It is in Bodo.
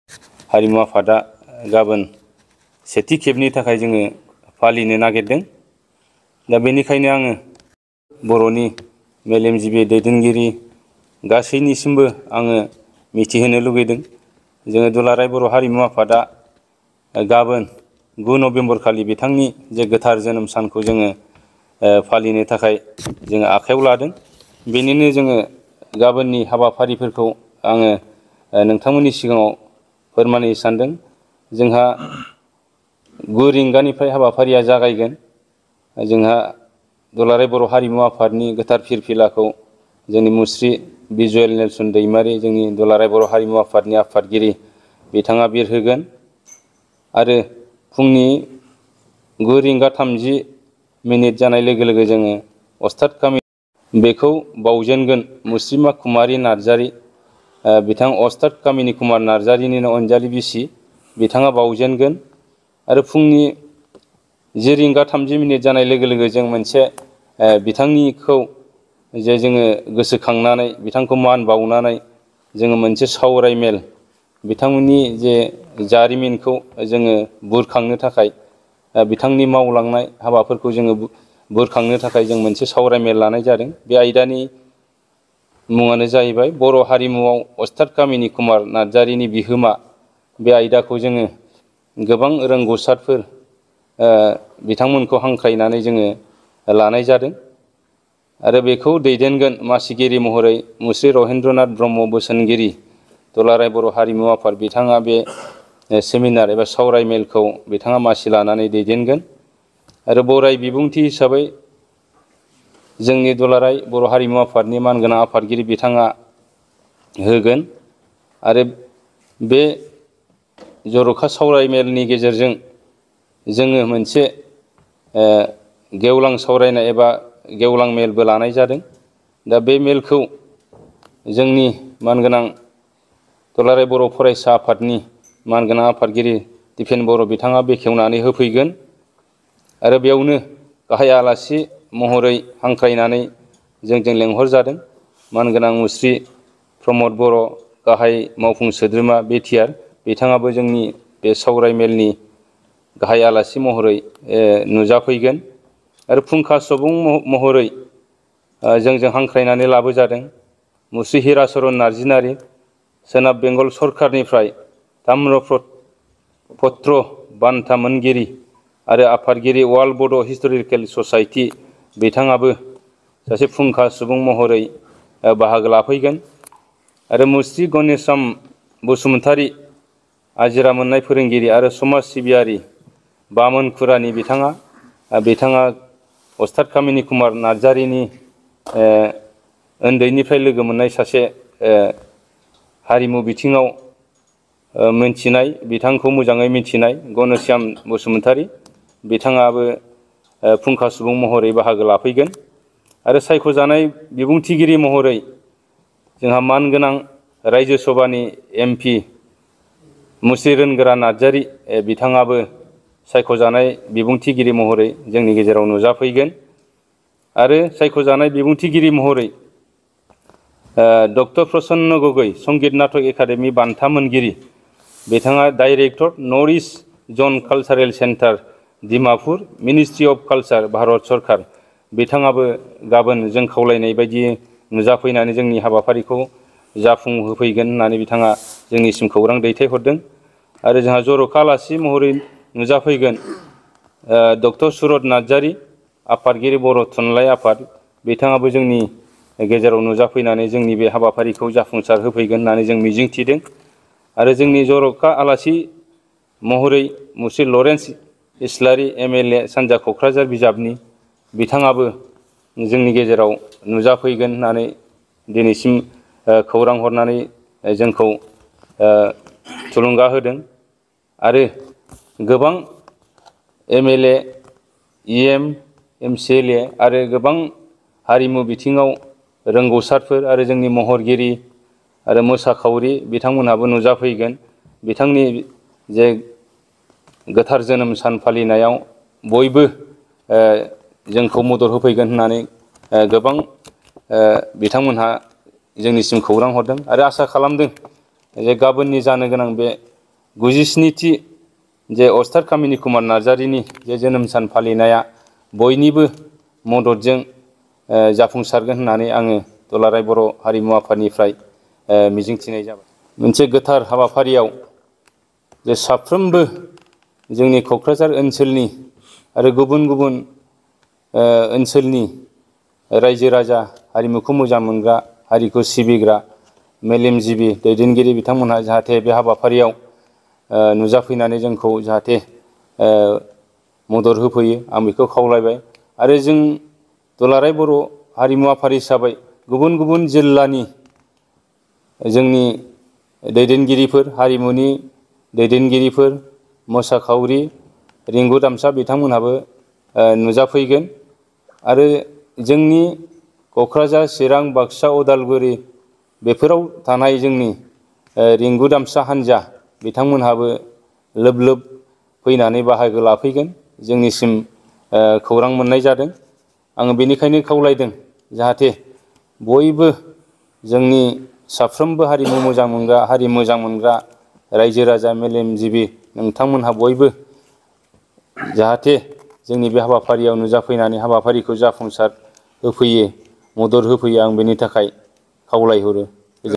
हारिमु आफादा गाबोन सेथि खेबनि थाखाय जोङो फालिनो नागिरदों। दा बेनिखायनो आङो बर'नि मेलेमजिबि दैदेनगिरि गासैनिसिमबो आङो मिथिहोनो लुगैदों। जोङो दुलाराय बर' हारिमु आफादा गाबोन 9 नभेम्बर खालि बिथांनि जे गोथार जोनोम सानखौ जोङो फालिनो थाखाय जोङो आखायाव लादों। बेनिनो जोङो गाबोननि हाबाफारिफोरखौ आङो नोंथांमोननि सिगाङाव फोरमायनो सानदों। जोंहा 9 रिंगानिफ्राय हाबाफारिया जागायगोन। जोंहा दुलाराय बर' हारिमु आफादनि गोथार फिरफिलाखौ जोंनि मुस्रि बिजुवेल नेलसन दैमारि, जोंनि दुलाराय बर' हारिमु आफादनि आफादगिरि बिथाङा बिरहोगोन। आरो फुंनि 9:30 जानाय लोगो लोगो जोङो अस्थाद गामि बेखौ बावजेनगोन मुस्रिमा कुमारि नार्जारि, बिथां अस्थाद कामिनी कुमार नार्जारिनिनो अनजालि बिसि, बिथाङा बावजेनगोन। आरो फुंनि 10:30 जानाय लोगो लोगो जों मोनसे बिथांनिखौ जे जोङो गोसोखांनानै बिथांखौ मान बावनानै जोङो मोनसे सावराय मेल, बिथांमोननि जे जारिमिनखौ जोङो बुरखांनो थाखाय, बिथांनि मावलांनाय हाबाफोरखौ जोङो बुरखांनो थाखाय जों मोनसे सावरायमेल लानाय जादों। बे आयदानि मुङानो जाहैबाय बर' हारिमुआव अस्थाद कामिनी कुमार नार्जारिनि बिहोमा। बे आयदाखौ जोङो गोबां रोंगौसारफोर बिथांमोनखौ हांख्रायनानै जोङो लानाय जादों। आरो बेखौ दैदेनगोन मासिगिरि महरै मुस्रि रहेन्द्रनाथ ब्रह्म बोसोनगिरि, दुलाराय बर' हारिमु आफाद। बिथाङा बे सेमिनार एबा सावरायमेलखौ बिथाङा मासि लानानै दैदेनगोन। आरो बराय बिबुंथि हिसाबै जोंनि दुलाराय बर' हारिमु आफादनि मानगोनां आफादगिरि बिथाङा होगोन। आरो बे जर'खा सावरायमेलनि गेजेरजों जोङो मोनसे गेवलां सावरायनाय एबा गेवलां मेलबो लानाय जादों। दा बे मेलखौ जोंनि मानगोनां दुलाराय बर' फरायसा आफादनि मानगोनां आफादगिरि दिपेन बर' बिथाङा बेखेवनानै होफैगोन। आरो बेयावनो गाहाय आलासि महरै हांख्रायनानै जोंजों लेंहरजादों मानगोनां मुस्रि प्रमद बर' गाहाय मावफुं सोद्रोमा बिटिआर, बिथाङाबो जोंनि बे सावरायमेलनि गाहाय आलासि महरै नुजाफैगोन। आरो फुंखा सुबुं महरै जोंजों हांख्रायनानै लाबोजादों मुस्रि हिराचरन नार्जारि, सोनाब बेंगल सरकारनिफ्राय ताम्रपत्र बान्था मोनगिरि आरो आफादगिरि वर्ल्ड बड' हिस्ट'रिकेल ससाइटि, बिथाङाबो सासे फुंखा सुबुं महरै बाहागो लाफैगोन। आरो मुस्रि गणेशम बसुमतारी, आजिरा मोननाय फोरोंगिरि आरो समाज सिबियारि बामोन खुरानि, बिथाङा अस्थाद कामिनी कुमार नार्जारिनि उन्दैनिफ्राय लोगो मोननाय सासे हारिमु बिथिङाव मिन्थिनाय, बिथांखौ मोजाङै मिथिनाय गणेश्याम बसुमतारी, बिथाङाबो फुंखा सुबुं महरै बाहागो लाफैगोन। आरो सायख'जानाय बिबुंथिगिरि महरै जोंहा मानगोनां रायजो सभानि MP मुस्रि रोनगोरा नार्जारि, बिथाङाबो सायख'जानाय बिबुंथिगिरि महरै जोंनि गेजेराव नुजाफैगोन। आरो सायख'जानाय बिबुंथिगिरि महरै डक्टर प्रसन्न गगৈ, संगीत नाटक एकाडेमि बान्था मोनगिरि, बिथाङा डाइरेक्टर नर्थ इस्ट जन cultural centre Dimapur, ministry of culture, Bharat सरकार, बिथाङाबो गाबोन जों खावलायनाय बायदि नुजाफैनानै जोंनि हाबाफारिखौ जाफुंहोफैगोन होननानै बिथाङा जोंनिसिम खौरां दैथायहरदों। आरो जोंहा जर'खा आलासि महरै नुजाफैगोन डक्टर सुरत नार्जारि, आफादगिरि बर' थुनलाइ आफाद, बिथाङाबो जोंनि गेजेराव नुजाफैनानै जोंनि बे हाबाफारिखौ जाफुंसार होफैगोन होननानै जों मिजिंथिदों। आरो जोंनि जर'खा आलासि महरै मुस्रि लरेन्स इस्लारि, MLA सानजा क'क्राझार बिजाबनि, बिथाङाबो जोंनि गेजेराव नुजाफैगोन होननानै दिनैसिम खौरां हरनानै जोंखौ थुलुंगा होदों। आरो गोबां MLA, EM, MCLA आरो गोबां हारिमु बिथिङाव रोंगौसारफोर आरो जोंनि महरगिरि आरो मोसाखावरि, बिथांमोनहाबो नुजाफैगोन। बिथांनि जे गोथार जोनोम सान फालिनायाव बयबो जोंखौ मदद होफैगोन होननानै गोबां बिथांमोनहा जोंनिसिम खौरां हरदों। आरो आसा खालामदों जे गाबोननि जानो गोनां बे 97थि जे अस्तार कामिनी कुमार नार्जारिनि जे जोनोम सान फालिनाया बयनिबो मददजों जाफुंसारगोन होननानै आङो दुलाराय बर' हारिमु आफादनिफ्राय मिजिंथिनाय जाबाय। मोनसे गोथार हाबाफारियाव जे साफ्रोमबो जोंनि क'क्राझार ओनसोलनि आरो गुबुन गुबुन ओनसोलनि रायजो राजा, हारिमुखौ मोजां मोनग्रा, हारिखौ सिबिग्रा, मेलेमजिबि दैदेनगिरि बिथांमोनहा जाहाथे बे हाबाफारियाव नुजाफैनानै जोंखौ जाहाथे मदद होफैयो, आं बेखौ खावलायबाय। आरो जों दुलाराय बर' हारिमु आफाद हिसाबै गुबुन गुबुन जिल्लानि जोंनि दैदेनगिरिफोर, हारिमुनि दैदेनगिरिफोर, मोसाखावरि, रिंगु दामसा बिथांमोनहाबो नुजाफैगोन। आरो जोंनि क'क्राझार, चिरां, बाक्सा, उदालगुरि बेफोराव थानाय जोंनि रिंगु दामसा हान्जा बिथांमोनहाबो लोब लोब फैनानै बाहागो लाफैगोन जोंनिसिम खौरां मोननाय जादों। आङो बेनिखायनो खावलायदों जाहाथे बयबो जोंनि साफ्रोमबो हारिमु मोजां मोनग्रा रायजो राजा, मेलेमजिबि नोंथांमोनहा बयबो जाहाथे जोंनि बे हाबाफारियाव नुजाफैनानै हाबाफारिखौ जाफुंसार होफैयो, मदद होफैयो, आं बेनि थाखाय खावलायहरो।